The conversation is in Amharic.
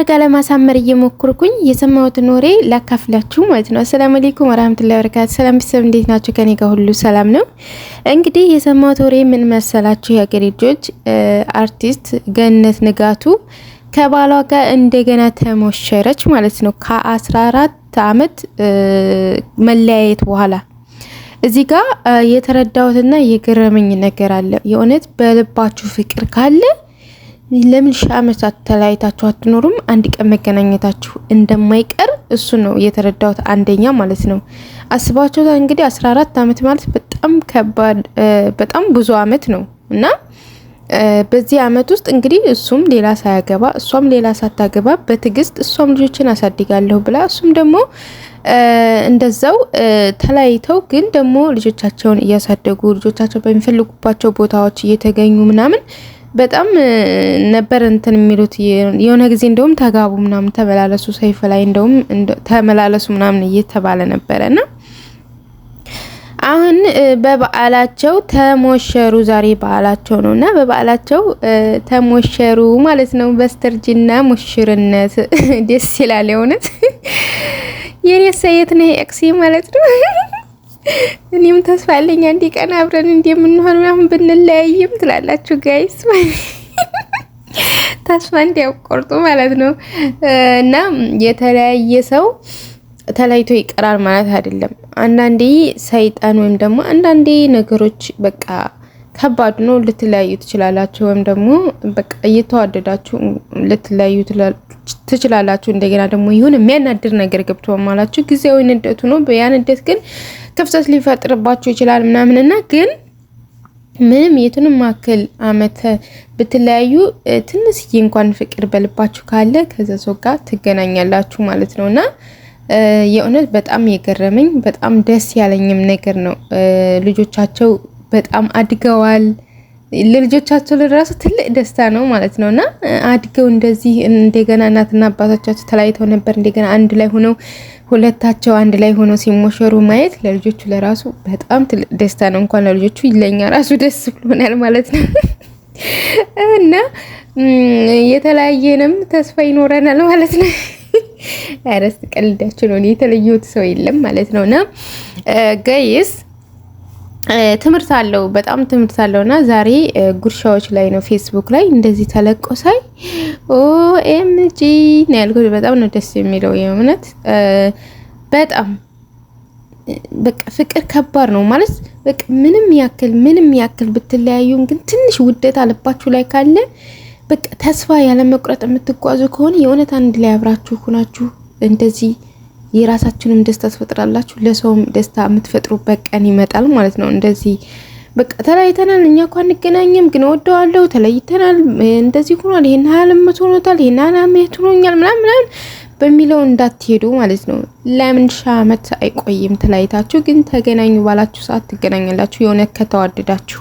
አልጋ ለማሳመር እየሞከርኩኝ የሰማሁትን ወሬ ላካፍላችሁ ማለት ነው። አሰላሙ አለይኩም ወራህመቱላሂ ወበረካቱ። ሰላም ቤተሰብ እንዴት ናችሁ? ከኔ ጋር ሁሉ ሰላም ነው። እንግዲህ የሰማሁት ወሬ ምን መሰላችሁ? የአገሬ ልጆች አርቲስት ገነት ንጋቱ ከባሏ ጋር እንደገና ተሞሸረች ማለት ነው። ከ14 አመት መለያየት በኋላ እዚህ ጋር የተረዳሁትና የገረመኝ ነገር አለ። የእውነት በልባችሁ ፍቅር ካለ ለምን ሺህ ዓመታት ተለያይታችሁ አትኖሩም? አንድ ቀን መገናኘታችሁ እንደማይቀር እሱ ነው የተረዳሁት። አንደኛ ማለት ነው። አስባችሁታል እንግዲህ 14 አመት ማለት በጣም ከባድ በጣም ብዙ አመት ነው እና በዚህ አመት ውስጥ እንግዲህ እሱም ሌላ ሳያገባ እሷም ሌላ ሳታገባ በትዕግስት እሷም ልጆችን አሳድጋለሁ ብላ እሱም ደግሞ እንደዛው ተለያይተው ግን ደግሞ ልጆቻቸውን እያሳደጉ ልጆቻቸው በሚፈልጉባቸው ቦታዎች እየተገኙ ምናምን በጣም ነበር እንትን የሚሉት። የሆነ ጊዜ እንደውም ተጋቡ ምናምን ተመላለሱ፣ ሰይፍ ላይ እንደውም ተመላለሱ ምናምን እየተባለ ነበረ እና አሁን በበዓላቸው ተሞሸሩ። ዛሬ በዓላቸው ነው እና በበዓላቸው ተሞሸሩ ማለት ነው። በስተርጅና ሙሽርነት ደስ ይላል። የእውነት የኔ ሰየት ነው ኤክሲ ማለት ነው። እኔም ተስፋ አለኝ አንድ ቀን አብረን እንደምንሆን ምናምን ብንለያይም ትላላችሁ guys፣ ተስፋ እንዲያቆርጡ ማለት ነው። እና የተለያየ ሰው ተለያይቶ ይቀራል ማለት አይደለም። አንዳንዴ ሰይጣን ወይም ደግሞ አንዳንዴ ነገሮች በቃ ከባድ ነው፣ ልትለያዩ ትችላላችሁ። ወይም ደግሞ በቃ እየተዋደዳችሁ ልትለያዩ ትችላላችሁ። እንደገና ደግሞ ይሁን የሚያናድር ነገር ገብቶ ማላችሁ ጊዜያዊ ንዴቱ ነው። ያ ንዴት ግን ክፍተት ሊፈጥርባችሁ ይችላል ምናምንና ግን ምንም የቱንም አክል አመት ብትለያዩ ትንሽዬ እንኳን ፍቅር በልባችሁ ካለ ከዛ ሰው ጋር ትገናኛላችሁ ማለት ነውና የእውነት በጣም የገረመኝ በጣም ደስ ያለኝም ነገር ነው። ልጆቻቸው በጣም አድገዋል። ለልጆቻቸው ለራሱ ትልቅ ደስታ ነው ማለት ነው። እና አድገው እንደዚህ እንደገና እናትና አባቶቻቸው ተለያይተው ነበር። እንደገና አንድ ላይ ሆነው ሁለታቸው አንድ ላይ ሆነው ሲሞሸሩ ማየት ለልጆቹ ለራሱ በጣም ትልቅ ደስታ ነው። እንኳን ለልጆቹ ለኛ ራሱ ደስ ብሎናል ማለት ነው። እና የተለያየንም ተስፋ ይኖረናል ማለት ነው። ኧረ ቀልዳችሁ ነው። የተለየሁት ሰው የለም ማለት ነው። እና guys ትምህርት አለው፣ በጣም ትምህርት አለው። እና ዛሬ ጉርሻዎች ላይ ነው ፌስቡክ ላይ እንደዚህ ተለቆ ሳይ OMG ነው ያልኩት። በጣም ነው ደስ የሚለው የእውነት በጣም በቃ ፍቅር ከባድ ነው ማለት በቃ ምንም ያክል ምንም ያክል ብትለያዩም ግን ትንሽ ውደት አለባችሁ ላይ ካለ በቃ ተስፋ ያለ መቁረጥ የምትጓዙ ከሆነ የእውነት አንድ ላይ አብራችሁ ሆናችሁ እንደዚህ የራሳችሁንም ደስታ ትፈጥራላችሁ፣ ለሰውም ደስታ የምትፈጥሩበት ቀን ይመጣል ማለት ነው። እንደዚህ በቃ ተለያይተናል፣ እኛ እኮ አንገናኝም፣ ግን እወደዋለሁ፣ ተለይተናል፣ እንደዚህ ሆኗል፣ ይሄን ያህል ዓመት ሆኖታል፣ ይሄን ያህል ዓመት ሆኖኛል ምናምን ምናምን በሚለው እንዳትሄዱ ማለት ነው። ለምን ሺህ ዓመት አይቆይም ተለያይታችሁ፣ ግን ተገናኙ ባላችሁ ሰዓት ትገናኛላችሁ፣ የሆነ ከተዋደዳችሁ።